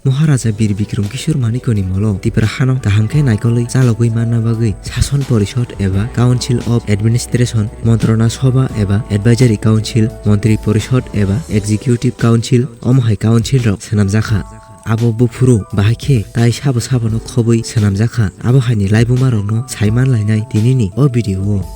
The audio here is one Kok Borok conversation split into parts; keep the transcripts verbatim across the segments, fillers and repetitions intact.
Maharaja Bir Bikram Kishore Manikya ni molo Tipra hano kaham khe naikolwi chalogwi manna bagwi Sason Porishod eba Council of Administration, Montrona Sobha eba Advisory Council, Montri Porishod eba Executive Council, omo hai council rok swnamjakha. Abo buphuru bahai khe tai sabo sabono khobwi swnamjakha. Abo haini laibumarokno sai manlainai tinini o video o.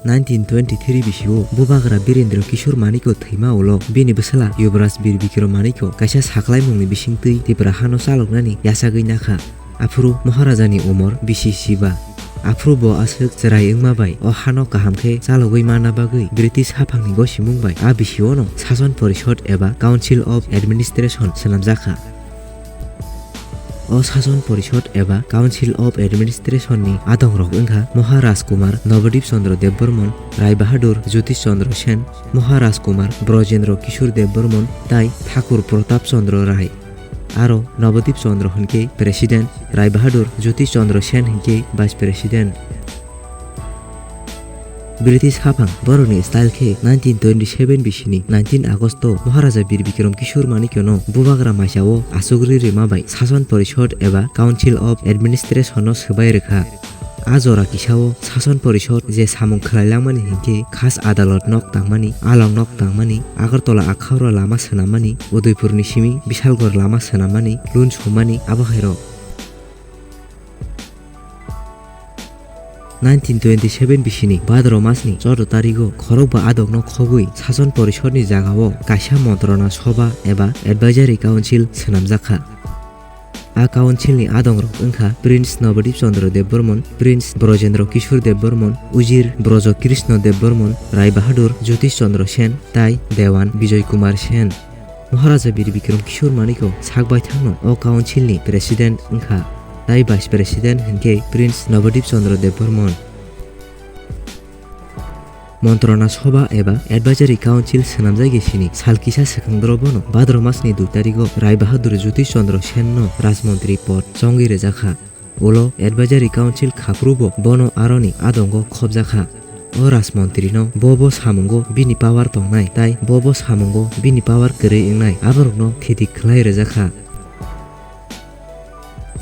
Nineteen twenty-three bisio Bubagra Birendra Kishore Manikya thwima ulo bini bwsala Yuvraj Bir Bikram Manikya kaisa saklaimungni bisingtwi Tipra hano chaloknani yachagwi nakha. Aphuru Maharajani umor bisi siba. Aphuru bo aswk chwrai wngma bai o hano kaham khe chalogwi manna bagwi British haphangni gosimung bai a bisiono Sason Porishod eba Council of Administration swnamjakha. O Sason Porishod eba Council of Administration ni adongrok wngkha Maharaj Kumar Nabadip Chandra Debbarman, Rai Bahadur Jyotish Chandra Sen, Maharaj Kumar Brajendra Kishore Debbarman tai Thakur Pratap Chandra Rai. Aro Nabadip Chandra hinkhe President, Rai Bahadur Jyotish Chandra Sen hinkhe Vice President. British haphang borokni style khe nineteen twenty-seven bisini nineteen August o Maharaja Bir Bikram Kishore Manikya no Bubagra Maisao achugri rima bai Sason Porishod eba Council of Administration no swbai rwkha. A jora kisao Sason Porishod je samung khwlailangmani hinkhe Khas Adalot nok tangmani, Along nok tangmani, Agartala Akhaura lama swnammani, Udaipurni simi Bishalgarh lama swnammani, lun sumani, abo hairok. Nineteen twenty-seven bisini Bhadra masni chordo tarigo khorokba adokno khogwi Sason Porishodni jagao kaisa Montrona Sobha eba Advisory Council swnamjakha. A councilni adongrok wngkha Prince Nabadip Chandra Debbarman, Prince Brajendra Kishore Debbarman, Ujir Braja Krishna Debbarman, Rai Bahadur Jyotish Chandra Sen tai Dewan Bijoy Kumar Sen. Maharaja Bir Bikram Kishore Manikya sak baithangno o councilni president wngkha, tai vice president hinkhe Prince Nabadip Chandra Debbarman. Montrona Sobha eba Advisory Council swnamjagwi sini sal kisa swkang doro bono Bhadra masni dui tarigo Rai Bahadur Jyotish Chandra Senno Rajmontri pod chongwi rwjakha. Ulo Advisory Council khaphuru bo bono aroni adongo khobjakha. O Rajmontrino bo bo samungo bini power tongnai tai bo bo samungo bini power kwrwi wngnai aborokno khitik khlai rwjakha.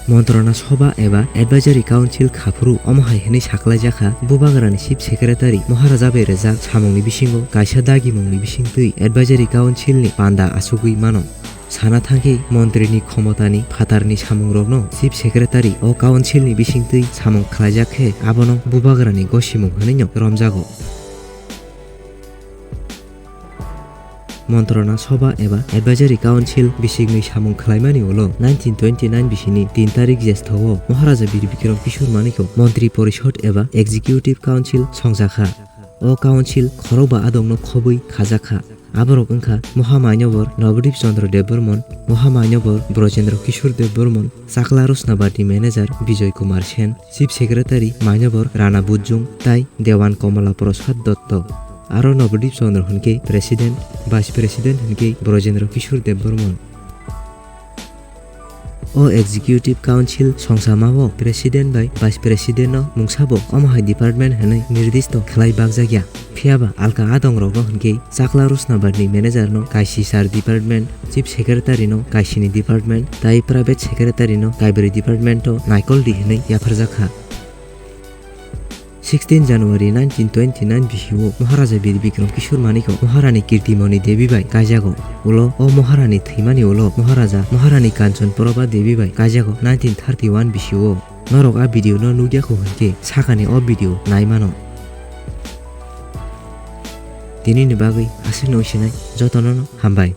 Montrona Sobha eba Advisory Council khaphuru omo hai hwnwi saklaijakha, Bubagrani Chief Secretary Maharaja bai rwjak samungni bisingo kaisa dagimungni bisingtwi Advisory Councilni panda achugwi mano. Sana thangkhe montrini khomotani phatarni samungrokno Chief Secretary o councilni bisingtwi samung khlaijak khe abono Bubagrani gosimung hwnwino romjago. Montrona Sobha eba Advisory Council bisingni samung khlaimani ulo nineteen twenty-nine bisini tin tarik Jyeshtho o Maharaja Bir Bikram Kishore Manikya Montri Porishod eba Executive Council songjakha. O council khorokba adokno khobwi khajakha. Aborok wngkha Maha Mainyabor Nabadip Chandra Debbarman, Maha Mainyabor Brajendra Kishore Debbarman, Chakla Rusnabarni manager Bijoy Kumar Sen, Chief Secretary Mainyabor Rana Bujung tai Dewan Komala Prasad Dotto. Aro Nabadip Chandra hinkhe President, Vice President hinkhe Brajendra Kishore Debbarman. O Executive Council songsamao President bai Vice President no mungsabo omo hai department hwnwi nirdisto khlai bakjakya. Phiyaba alka adongrokno hinkhe Chakla Rusnabarni manager no kaisi sar department, Chief Secretary no kaisini department, tai Private Secretary no kaibri department o naikoldi hwnwi yapharjakha. Sixteen January nineteen twenty-nine bisio Maharaja Bir Bikram Kishore Manikya Maharani Kirtimoni Devi bai kaijago. Ulo o Maharani thwimani ulo Maharaja Maharani Kanchan Prabha Devi bai kaijago nineteen thirty-one bisio. Norok a video no nukya kho hinkhe sakani o video naimano. Tinini bagwi aswkno sinai jotono no hambai.